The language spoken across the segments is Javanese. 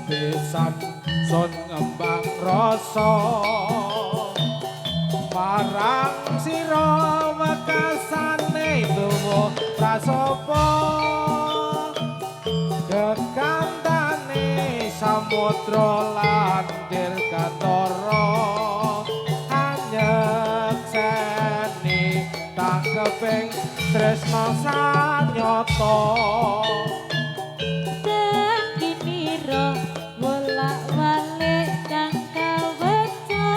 Sepisan sun ngembang rasa marang sira wekasane tuwa prasopo kekantane samudra lan dirgantara anyekseni tangkeping tresna sanyata. Tekinira wolak-walik kang kaweca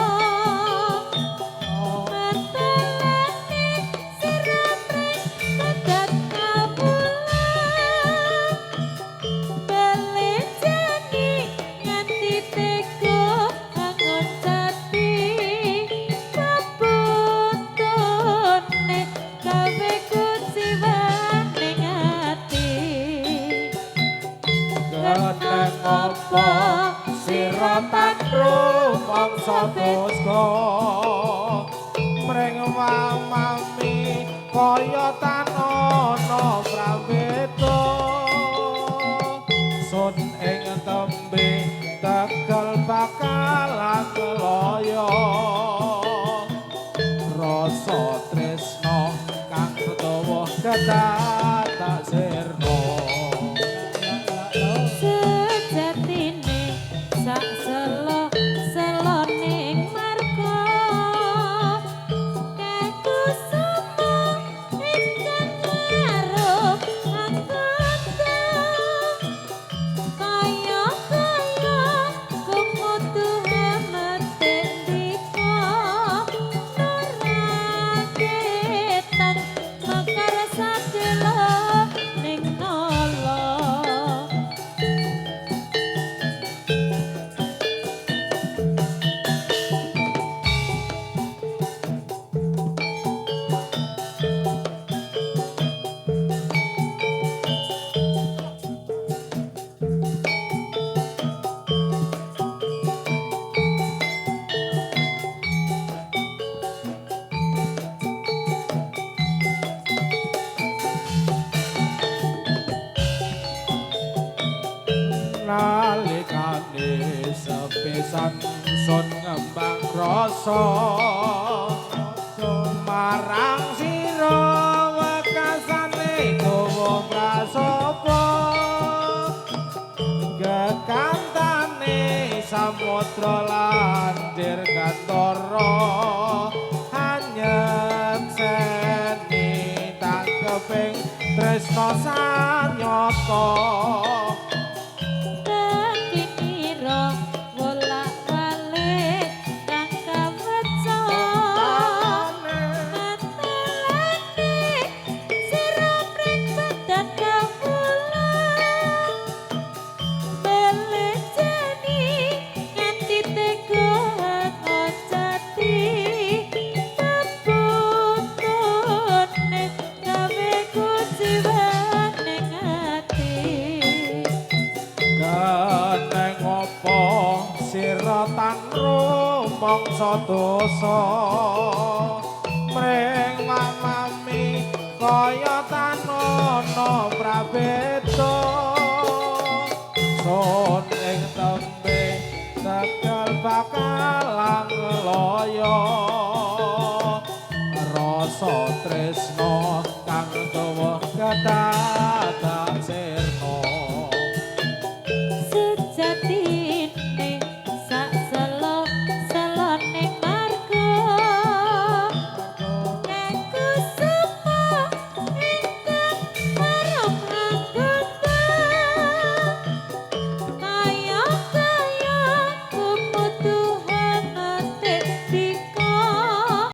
metelane sira mring badan kawula belejani nganti tega angon jati peputune gawe kuciwane ati. Keneng apa sira tan rumangsa duska mring mamami kaya tan ana prabeda sun ing tembe tegel bakalan loyo rasa tresna kang dawa kedadak sirna. Sejatine sak selo seloning marga kakusuma ingkang arup anggota kaya kaya kumutu hamete ndika nuraketan mekar sadelo ning nala. Nalikane sepisan sun ngembang rasa marang sira wekasane dawa prasopo kekantane samudra lan dirgantara anyekseni tangkeping tresna sanyata. Tekinira wolak-walik kang kaweca metelane sira mring badan kawula belejani nganti tega ngocati peputune gawe kuciwane ati. Keneng apa sira tan rumangsa dosa mring mamami kaya tan ana prabeda sun ing tembe tegal bakalan loyo rasa tresna kang dawa kedadak.